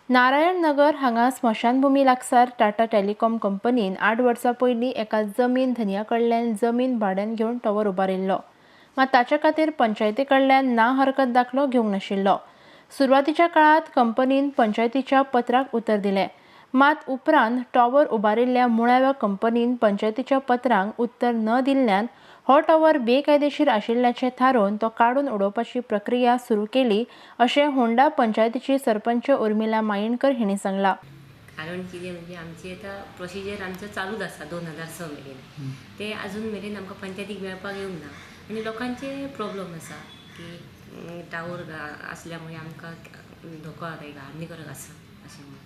नारायण नगर हांगा स्मशानभूमी लागसार टाटा टेलिकॉम कंपनीन 8 वर्सां पयलीं एका जमीन धनया कडल्यान जमीन भाड्यान घेवन टॉवर उबारिल्लो. मात ताचे खातीर पंचायती कडल्यान ना हरकत दाखलो घेवंक नाशिल्लो. सुरवातीच्या काळांत कंपनीन पंचायतीच्या पत्राक उतर दिलें, मात उपरांत टॉवर उबारिल्ल्या मुळाव्या कंपनीन पंचायतीच्या पत्रांक उत्तर न दिल्ल्यान हो टॉवर बेकायदेशीर आशिल्ल्याचें थारोवन तो काडून उडोवपाची प्रक्रिया सुरू केली अशें होंडा पंचायतीची सरपंच उर्मिला मायणकर हिणी सांगलां. कारण कितें म्हणजे आमची आतां प्रोसिजर आमचो चालूच आसा 2006 मेरेन, ते अजून मेरेन आमकां पंचायतीक मेळपाक येवंक ना आनी लोकांचे प्रॉब्लम आसा की टावर आसल्यामुळे आमकां धोको हानिकारक आसा अशें म्हणून.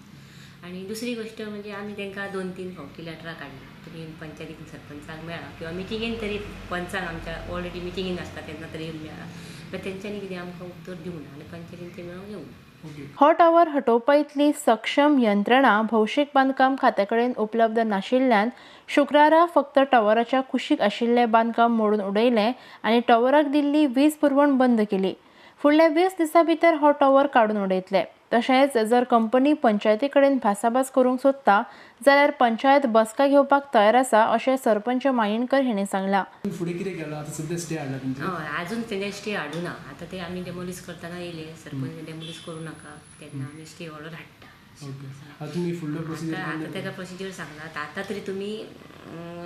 आनी दुसरी गोश्ट म्हणजे आमी तांकां 2-3 फावटी लेटरां काडली, तुमी पंचायतीक सरपंचाक मेळा किंवा मिटिंगेन तरी, पंचांक आमच्या ऑलरेडी मिटिंगेन आसता तेन्ना तरी मेळा, पण तेंच्यांनी कितें आमकां उत्तर दिवंक ना आनी पंचायतीन ते मेळोंक येवंक ना. हो टॉवर हटोवपा इतली सक्षम यंत्रणा भौशीक बांदकाम खात्या कडेन उपलब्ध नाशिल्ल्यान शुक्रारा फक्त टॉवराच्या कुशीक आशिल्लें बांदकाम मोडून उडयलें आनी टॉवराक दिल्ली वीज पुरवण बंद केली. फुडल्या 20 दिसां भितर हो टॉवर काडून उडयतले. तशेंच जर कंपनी पंचायती कडेन भासाभास करूंक सोदता जाल्यार पंचायत बसका घेवपाक तयार आसा अशें सरपंच मायणकर हिणें सांगलां. फुडें कितें केलां आतां सद्या स्टे हाडला तुमचेर? हय, आजून तेंच्या स्टे हाडूना. आतां ते आमी डेमोलीश करतना येयले, सरपंच डेमोलीश करूं नाका तेन्ना आमी स्टे ऑर्डर हाडटा. ओके, आतां तुमी फुडलो प्रोसिजर आतां ताका प्रोसिजर सांगला. आतां तरी तुमी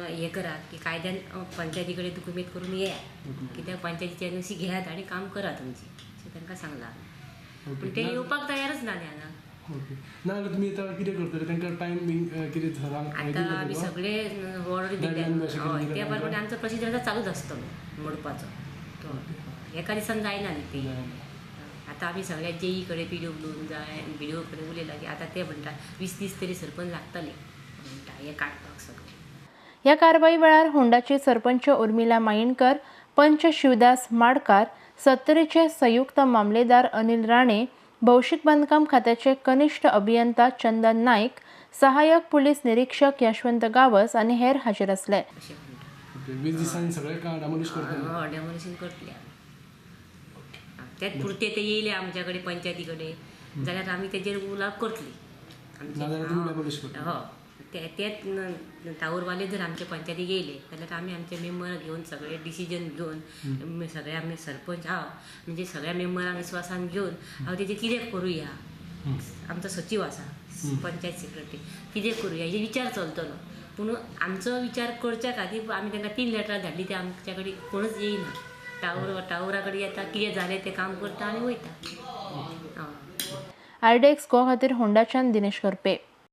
हें करात की कायद्यान पंचायती कडेन दुकुमेंत करून येयात, कित्याक पंचायतीची एनओसी घेयात आनी काम करा तुमचें अशें तांकां सांगलां. पूण ते येवपाक तयारच ना न्ही हांगा. ओके, ना जाल्यार तुमी आतां कितें करतले तांकां टायम बीन कितें आतां आमी सगळे ऑर्डर दिले. हय, त्या प्रमाणे आमचो प्रोसिजर आतां चालूच आसतलो मोडपाचो, तो एका दिसान जायना न्ही ते. आतां आमी सगळ्या जेई कडेन पी डब्ल्यू जाय बी डी ओ कडेन उलयला की आतां ते म्हणटा 20 दीस तरी सरपंच लागतले म्हणटा हें काडपाक सगळें. ह्या कारवाई वेळार होंडाचे सरपंच उर्मिला मायणकर, पंच शिवदास माडकार, सत्तरीचे संयुक्त मामलेदार अनिल राणे, भौशीक बांदकाम खात्याचे कनिष्ठ अभियंता चंदन नाईक, सहाय्यक पुलीस निरीक्षक यशवंत गावस आनी हेर हाजीर आसले. अशें म्हणटा 20 दिसांनी सगळें डेमोलिश करतले. हय, डेमोलिशन करतले आमी. त्याच पुरते ते येयले आमच्या कडेन पंचायती कडेन जाल्यार आमी तेजेर उलोवप करतली. हय, तेच टावरवाले जर आमच्या पंचायतीक येयले जाल्यार आमी आमचे मेंबर घेवन सगळे डिसिजन घेवन सगळे आमी सरपंच हांव म्हणजे सगळ्या मेंबरांक विस्वासान घेवन हांव तेजेर कितें करुया, आमचो सचीव आसा पंचायत सेक्रेटरी, कितें करुया हेजेर विचार चलतलो. पूण आमचो विचार करच्या खातीर आमी तांकां 3 लेटरां धाडली, ते आमच्या कडेन कोणूच येयना. टावरा कडेन येता, कितें जालें तें काम करता आनी वयता. आरडीएक्स गोवा खातीर होंडाच्यान दिनेश करपे.